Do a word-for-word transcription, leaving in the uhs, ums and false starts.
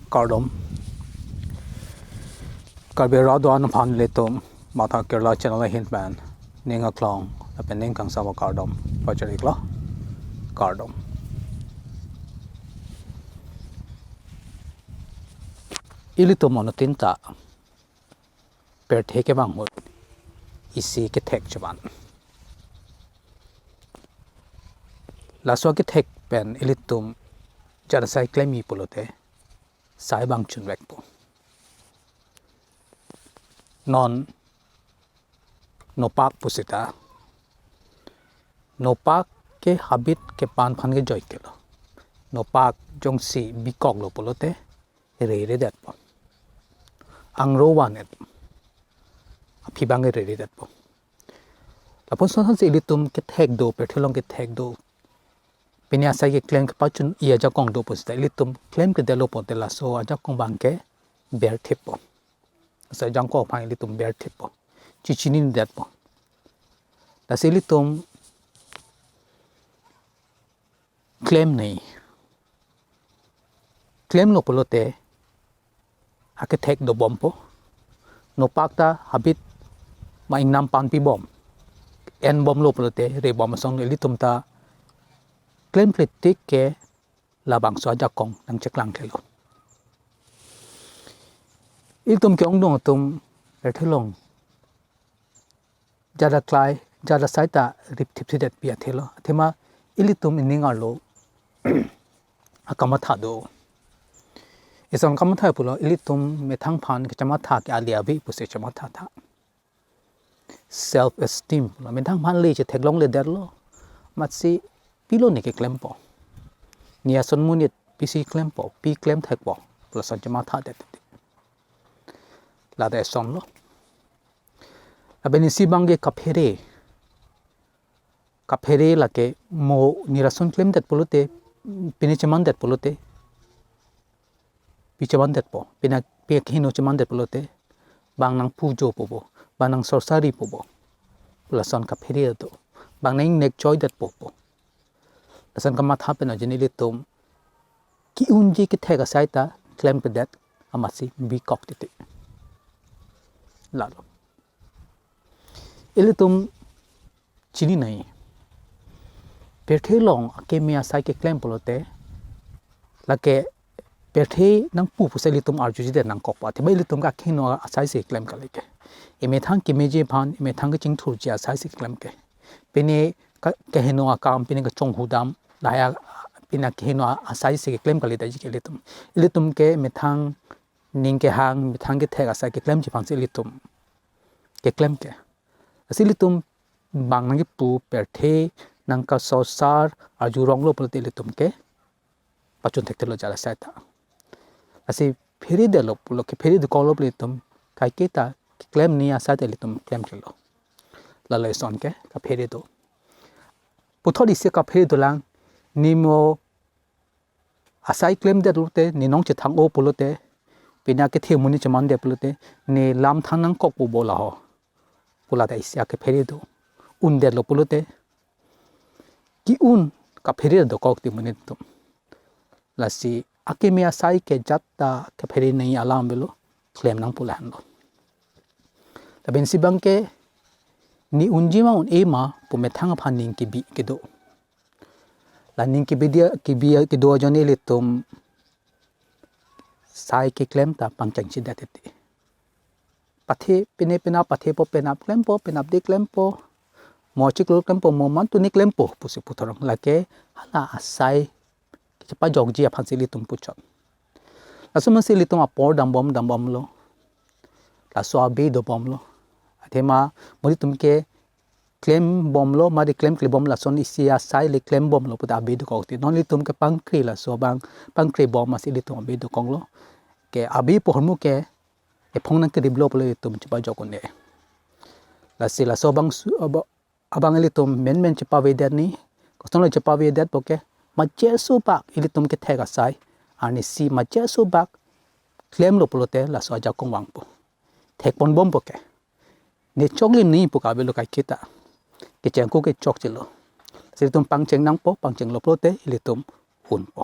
Kardom. Karbi Radon aphan ilitum Matha Kerala channel ahin pen ning aklong lapen ning kangsam akardom pajir-iklo. Kardom. Ilitum anuttin ta pirthe kevang ahut isi kethek chevan. Laso akethek pen ilitum jat asai klemji pulote sai abang chunvekpo. Non nopak pusita, nopak ke habit kepan aphan ke joike lo. Nopak jongsi bikoklo pulote reredetpo. Angro vandet. Aphi abang reredetpo. Lapuson aphansi ilitum kethek do, pirthe along kethek do, pine asai keklem kepachun-i ajakong do pusita ilitum klemkledetlo pulote laso ajakong abang ke berthippo. Laso ajakong aphan ilitum berthippo, chechinidetpo. Lasi ilitum klemnei. Klemlo pulote akethek dobompo. Nopak ta habit ma ingnam panpibom, enbomlo pulote rebom ason ilitum ta klemkle tik ke labangso ajakong nangcheklangklelo. Ilitum ke-ongdung atum pirthe along jat aklai, jat asai ta ripthipthidetpi athelo. Athema ilitum ining arlo akamatha do. Ison kamatha pulo ilitum methang aphan kechematha ke ali ave pusi chemathatha. Self esteem pulo, methang aphan le chetheklongledetlo. Amatsi pilo ne keklempo, ne ason monit pisi klempo, pi klemthekpo pulo ason chemathadet. Ladak esonlo. Lapen isi abang ke kaphere. Kaphere lake mo ne ason klemdet pulote, pine chemandet pulote, pi chemandetpo, pine, pi kehingno chemandet pulote, bang nangpujopo bo, bang nangsorsaripo bo, lason kaphere do. Bang nang-ingnek choidetpo bo. Lason kamatha pen ajoine ilitum ke-unji kethek asai ta klemkledet amatsi bikok titi. Lalo. Ilitum chininei. Pirthe along akeme asai keklem pulote, lake pirthe nangpu pusi ilitum arjujidet nangkokpo. Athema ilitum ke akehingno asai si klem kali ke. Emethang kemeji aphan, emethang kechingthurji asai si klem ke. Pine ke-, kehingno akam, pine kachonghu dam, lahai a-, pine kehingno asai si klem kali daji ke ilitum. Ilitum ke methang ning kehang, methang kethek asai keklemji aphansi ilitum keklem ke. Lasi ilitum bang nangkipu pirthe, nangkasorsar, arjuronglo pulote ilitum ke pachun thekthelo jat asai ta. Lasi pheredetlo pulo, kephere dokoklo pulo ilitum kaiketa klemnei asai ta ilitum klemklelo. Lalo eson ke kaphere do. Puthot isi kaphere dolang, ne mo asai klemdet pulote, ne nong chethang-o pulote, pine akethe amonit chemandet pulote, ne lamthan nangkokpo bo laho pu ladak isi akephere do. Undetlo pulote, ke-un kaphere dokok ti monit atum. Lasi akeme asai ke jat ta kepherenei alam avelo, klem nangpo lahenlo. Lapen isi abang ke ne unji ma un-e ma pu methang aphan ning kebi kedo. La ning kebi dia, kebi kedo ajoine ilitum sai keklem ta pangchengchidet titi. Pathe pine penap pathepo, penap klempo, penapde klempo, mo chiklo klempo, mo mantu ne klempo pusi puthorong, lake hala asai kechepajokji aphansi ilitum puchot. Laso amatsi ilitum apor dambom dambomlo. Laso abe dobomlo. Athema mo ilitum ke klembomlo, mari klemklebom lason isi asai le klembomlo puta abe dokok ti. Non ilitum ke pangkre laso abang pangkrebom amatsi ilitum abe dokoklo. Ke abe pu ahormu ke ephong nangkeriplo pulo ilitum chepajok un-e. Lasi laso abang su-, aba-, abang ilitum menmen chepavedet ni, kosonlo chepavedetpo ke, majeso bak ilitum kethek asai, arnisi majeso bak klemlo pulote laso ajakong vangpo. Thekponbompo ke. Ne choklimnei pu ka avelo kaiketa. Kecheng ako ke chokchelo. Lasi ilitum pangcheng nangpo, pangchenglo pulote ilitum unpo.